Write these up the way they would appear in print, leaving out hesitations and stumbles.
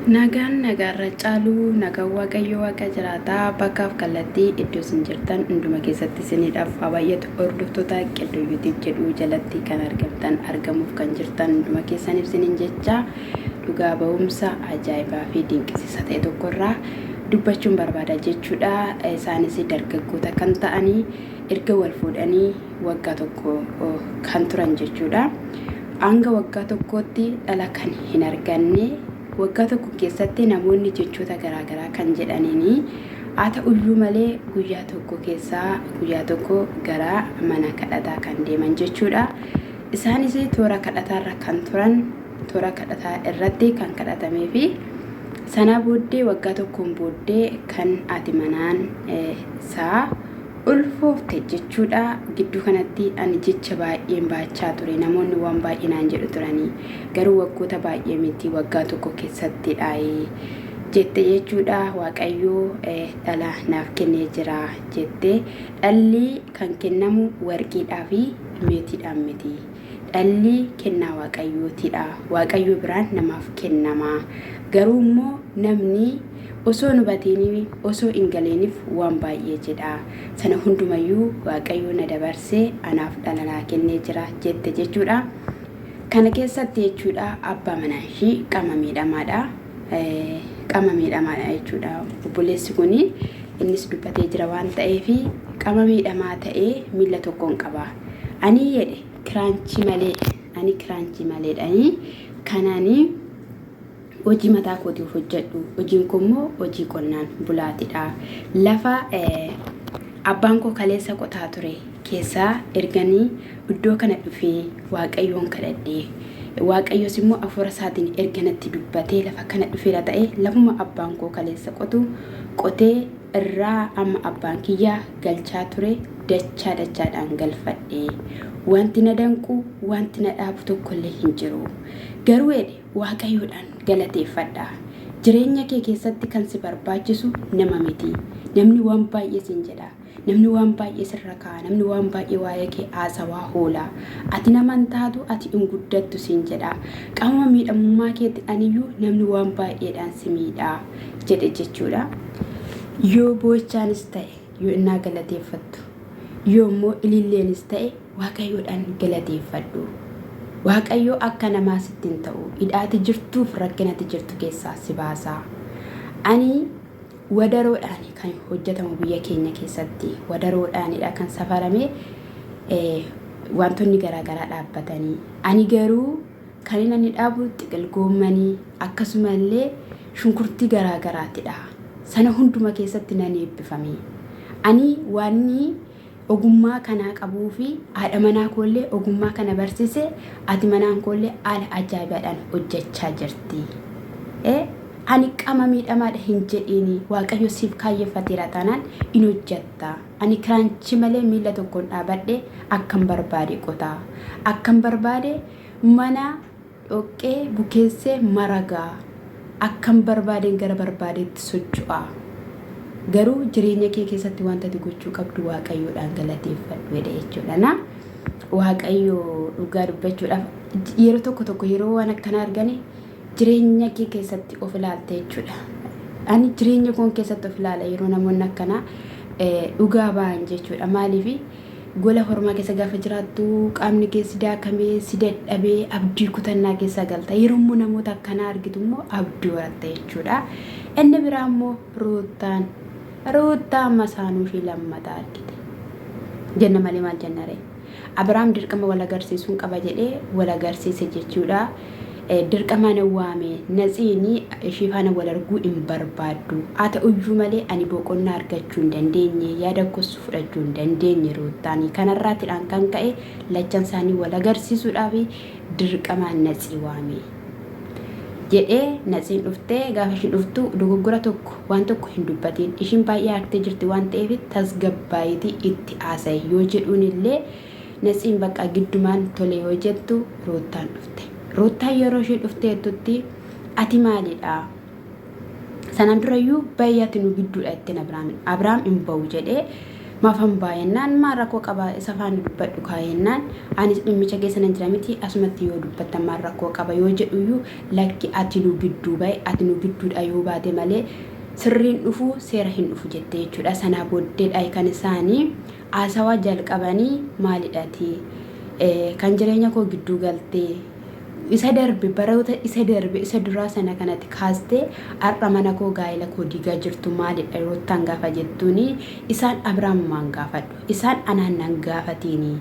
Nagaan nagaarra caalu nagaan Waaqayyo Waaqa jiraataa bakkaaf kallattii iddoo isin jirtan hunduma keessatti isiniidhaaf haa baay'atu. Hordoftoota Qeddoo YouTube jedhu jalatti kan argamtan argamuuf kan jirtan hunduma keessaniif isiniin jecha dhugaa ba'umsa ajaa'ibaa fi dinqisiisa ta'e tokkorraa dubbachuun barbaada jechuudha. Isaanis dargaggoota kan ta'anii erga wal fuudhanii waggaa tokko kan turan jechuudha. Hanga waggaa tokkootti dhala kan hin arganne waggaa tokko keessatti namoonni jechoota garaagaraa kan jedhaniini haa ta'uyyuu malee guyyaa tokko keessaa guyyaa tokko gara mana kadhataa kan deeman jechuudha. Isaanis toora kadhataarra kan turan toora kadhataa irratti kan kadhatamee fi sanaa booddee waggaa tokkoon booddee kan ati manaan isaa ulfoofte jechuudha. Gidduu kanatti ani jecha baay'een baachaa ture. Namoonni waan baay'ee naan jedhu turanii. Garuu waggoota baay'ee miti waggaa tokko keessattidha jette jechuudha. Waaqayyo dhala naaf kennee jira jette. Dhalli kan kennamu warqiidhaa fi meetiidhaan miti. Dhalli kennaa Waaqayyootidha. Waaqayyo biraan namaaf kennama. Garuu immoo namni osoo hin hubatiinii osoo hin galeeniif waan baay'ee jedha. Sana hundumayyuu Waaqayyo na dabarsee anaaf dhala naa kennee jira jette jechuudha. Kana keessatti jechuudha abbaa manaa ishii qaama miidhamaadha. Qaama miidhamaadha jechuudha. Obboleessi kun innis dubbatee jira waan ta'eef qaama miidhamaa ta'ee miila tokkoon qaba. Ani jedhe kiraanchii malee ani kiraanchii maleedhani kanani hojii mataa kootiif hojjedhu hojiin koo immoo hojii qonnaan bulaatidha. Lafa abbaan koo kaleessa qotaa ture keessaa erganii iddoo kana dhufee Waaqayyoon kadhadhee Waaqayyos immoo hafuura isaatiin erga natti dubbatee lafa kana dhufeera ta'e lafuma abbaan koo kaleessa qotu qotee irraa amma abbaan kiyya galchaa ture dachaa dachaadhaan galfadhe. Wanti na danqu wanti na dhaabu tokkollee hin jiru. Garuu jedhe Waaqayyoodhaan galateeffadha. Jireenya kee keessatti kan si barbaachisu nama miti. Namni waan baay'ee siin jedha. Namni waan baay'ee sirra kaa'a. Namni waan baay'ee waa'ee kee haasawaa oola. Ati nama hin taatu, ati hin guddattu siin jedha. Qaama miidhamummaa keetti aniyyuu namni waan baay'eedhaan si miidha jedhe jechuudha. Yoo boochaanis ta'e, yoo innaa galateeffattu, yoo immoo ililleenis ta'e Waaqayyoodhaan galateeffadhu. Waaqayyo akka namaa sitti hin ta'u. Hidhaati jirtuuf rakkinati jirtu keessaa si baasa. Ani Wadaroodhaan kan hojjetamu biyya keenya keessatti wadaroodhaanidha kan safarame wantoonni garaagaraa dhaabbatanii. Ani garuu kan inni ani dhaabu xiqil goommanii akkasuma illee shunkurtii garaagaraatidha. Sana hunduma keessatti nan eebbifame. Ani waanni ogummaa kanaa qabuu fi haadha manaa koollee ogummaa kana barsiise ati manaan koollee haala ajaa'ibaadhaan hojjechaa jirti. Ani qama miidhamaadha hin jedhiini Waaqayyo siif kaayyeffateera taanaan in hojjetta. Ani kiraanchii malee miila tokkoon dhaabadhe akkan barbaade qotaa. Akkan barbaade mana dhoqqee bukeessee maragaa. Akkan barbaadeen gara barbaadetti socho'a. Garuu jireenya kee keessatti wanta ati gochuu qabdu Waaqayyoodhaan galateeffadhu jedhe jechuudha. Na Waaqayyo dhugaa dubbachuudhaaf yeroo tokko tokko yeroo waan akkanaa argani jireenya kee keessatti of ilaalta jechuudha. Ani jireenya koon keessatti of ilaala yeroo namoonni akkanaa dhugaa ba'an jechuudha. Maaliif gola hormaa keessa gaafa jiraattu qaamni kee si daakamee si dadhabee abdii kutannaa keessa galta. Yeroo immoo namoota akkanaa argitu immoo abdii horatta jechuudha. Inni biraa immoo Ruuttaan Ruuttaan masaanuu ishii lammataa argite. Jenna malee maal jenna ree? Abiraam dirqama wal agarsiisuun qaba jedhee wal agarsiise jechuudha. Dirqama na waame Natsiini ishii faana wal arguu hin barbaaddu. Haa ta'uyyuu malee ani boqonnaa argachuu hin dandeenye yaada koos fudhachuu hin dandeenye Ruuttaani. Kanarraatidhaan kan ka'e lachan isaanii wal agarsiisuudhaaf dirqamaan Natsii waame. Jedhee Natsiin dhuftee gaafa ishiin dhuftu dogoggora tokko waan tokko hin dubbatiin ishiin baay'ee aartee jirti waan ta'eef tasgabbaa'iitii itti haasa'i yoo jedhuun illee Natsiin bakka giddumaan tole yoo jettu Ruuttaan dhufte. Ruuttaan yeroo ishii dhufteettutti ati maalidha? Sanaan durayyuu baay'ee ati nu gidduudha jetteen Abiraamin. Abiraam hin ba'u jedhee Maafan baay'ennaan maal rakkoo qaba isa faana dubbadhu kaayennaan anis dhimmicha keessa nan jira miti asumatti yoo dubbattan maal rakkoo qaba yoo jedhuyyuu lakki ati nu gidduu bahe ati nu gidduudha yoo baate malee sirriin dhufu seera hin dhufu jette jechuudha. Sanaa booddeedha kan isaanii haasawaa jalqabanii maalidhati kan jireenya koo gidduu galtee isa darbe baroota isa darbe isa duraa sana kanatti kaastee har'a mana koo gaa'ela koo diigaa jirtu maalidha Ruuttaan gaafa jettuuni isaan Abraamumaan gaafadhu isaan anaan nan gaafatiini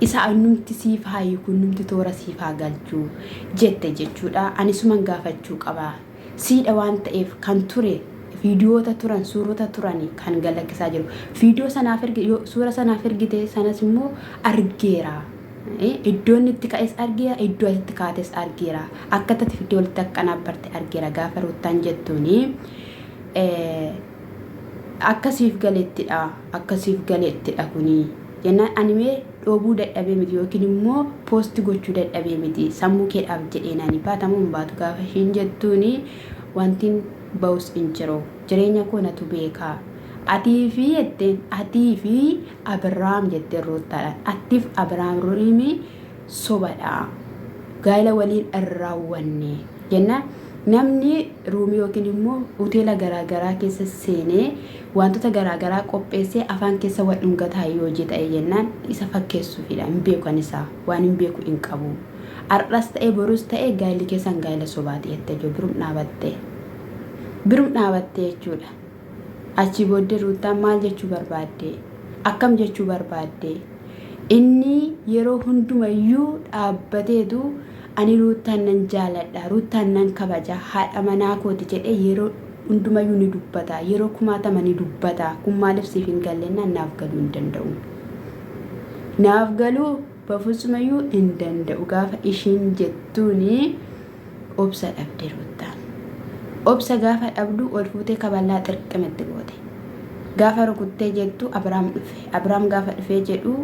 isa annumti siif haa hiiku innumti toora siif haa galchu jette jechuudha ani suman gaafachuu qaba siidha waan ta'eef kan ture viidiyoota turan suurota turani kan galakkisaa jiru viidiyoo sanaaf ergi suura sanaaf ergite sanas immoo argeera Iddoo inni itti ka'es argeera, iddoo ati itti kaates argeera. Akka itti ati fiddee walitti aqqanaabarte argeera gaafa Ruuttaan jettuuni. Akka siif galettidha, akka siif galettidha kuni. Jennaan ani mee dhoobuu dadhabee miti yookiin immoo poosti gochuu dadhabee miti sammuu keedhaaf jedheen ani baatamoo hin baatu gaafa ishiin jettuuni wantiin ba'us hin jiru. Jireenya koo natu beeka. Atii fi jetteen atii fi Abrahaam jetteen Ruuttaadhaan. Attiif Abrahaam ru'imi sobadha. Gaa'ela waliin hin raawwanne. Jennaan namni ruumii yookiin immoo hoteela garaa garaa keessa seenee wantoota garaa garaa qopheessee afaan keessa wal dhungataa yoo hojii ta'e jennaan isa fakkeessuufidha. Hin beeku ani isaa. Waan hin beeku hin qabu. Har'as ta'e borus ta'e gaa'elli keessan gaa'ela sobaati jettee jiru birum dhaabatte. Birum dhaabatte jechuudha. Achii booddee Ruuttaan maal jechuu barbaadde? Akkam jechuu barbaadde? Inni yeroo hundumayyuu dhaabbateetu ani Ruuttaan nan jaaladha, Ruuttaan nan kabaja, haadha manaa kooti jedhee yeroo hundumayyuu ni dubbata. Yeroo kumaatama ni dubbata. Kun maaliif siif hin gallennaan naaf galuu hin danda'u. Naaf galuu bafutsumayyuu hin danda'u gaafa ishiin jettuuni. Obsa dhabde Ruuttaan. Obsa gaafa dhabdu ol fuutee kaballaa xirqim itti goote. Gaafa rukuttee jettu Abiraam dhufe. Abiraam gaafa dhufee jedhu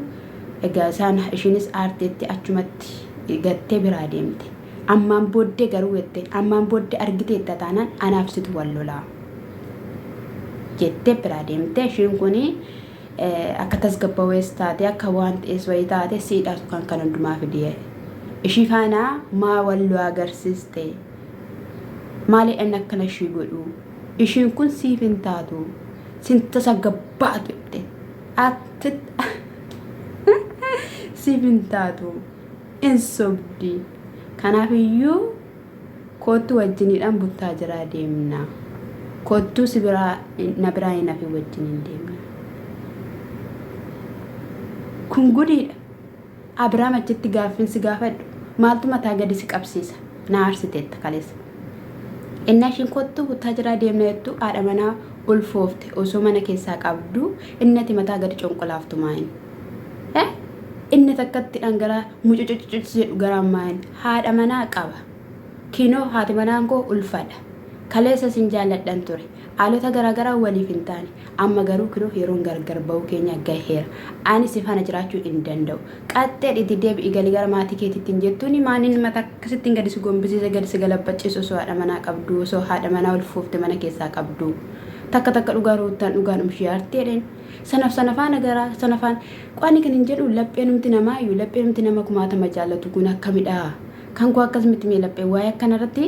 egaa isaan ishiinis aarteetti achumatti gattee biraa deemte. Ammaan booddee garuu jette ammaan booddee argiteetta taanaan anaaf situ wal lolaa jettee biraa deemte. Ishiin kun akka tasgabbawees taate akka waan ta'es wayii taate siidhaatu kan kan hundumaa fidee ishii faana maa wal nu agarsiiste maalidhan akkana ishii godhu ishiin kun siif hin taatu sin tasagabbaatu jette atti siif hin taatu hin sobdi kanaaf iyyuu Koottu wajjiniidhaan buttaa jiraa deemna. Koottuu si biraa na biraa hin hafin wajjiniin deemna. Kun gudiidha. Abiraam achitti gaaffiin si gaafadhu maaltu mataa gadi si qabsiisa? Na aarsiteetta kaleessa. Innaa ishiin kottu buttaa jiraa deemna jettu haadha manaa ulfoofte osoo mana keessaa qabdu inni ati mataa gadi conqolaaftu maayin? Eh? Inni takkatti dhangalaa mucucucucuc jedhu garaan maayin? Haadha manaa qaba. Kinoo haati manaan koo ulfadha. Kaleessa sin jaalladhan ture. Haalota garaagaraa waliif hin taane. Amma garuu kinoo yeroon gargar ba'uu keenya gaheera. Ani si faana jiraachuu hin danda'u. Qaxxee itti deebi'i gali gara maatii keetiitti hin jettuuni maaniin mata akkasittiin gadi si gombisiise gadi si galabbachiisu osoo haadha manaa qabdu osoo haadha manaa ulfoofte mana keessaa qabdu. Takka takka dhugaa ruuttaan dhugaan umshii aarti jedheen. Sanaf sana faana gara sana faana qo'ani kan hin jedhu lapheenumti namaa iyyuu lapheenumti nama kumaatama jaallatu kun akkamidha kan koo akkas miti mee laphee waa'ee akkana irratti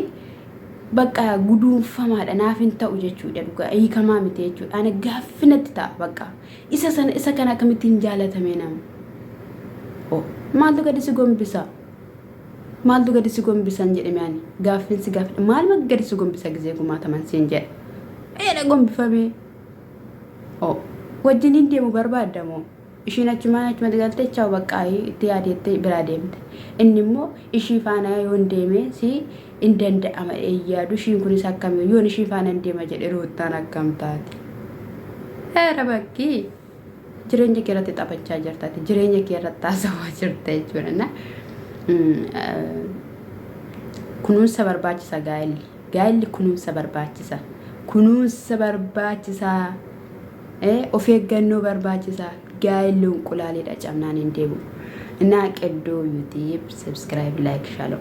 bakka guduunfamaadha naaf hin ta'u jechuudha dhugaa hiikamaa miti jechuudha ana gaaffi natti ta'a bakka isa sana isa kana akkamitti hin jaalatame nama oh maaltu gadi si gombisa maaltu gadi si gombisan jedhame ani gaaffin si gaafadha maaluma gadi si gombisa gizee kumaataman siin jedha eedha gombifamee Oh. Wajjiniin deemu barbaadda moo? Ishiin achumaan achumatti galtee chaw baqqaa itti yaadeettee biraa deemte. Inni immoo ishii faana yoon deeme si hin danda'ama yaadu ishiin kunis akkam yoon ishii faana hin deema jedhe ruuttaan akkam taate. Heera bakkii jireenya kee irratti taphachaa jirta ati jireenya kee irratti haasawaa jirta jechuudha. Kunuunsa barbaachisa gaa'elli. Gaa'elli kunuunsa barbaachisa. Kunuunsa barbaachisa. Of eeggannoo barbaachisa. Gaa'elli unqulaaleedha cabnaan hin deebi'u. Innaa qeddoo YouTube subscribe like shalom.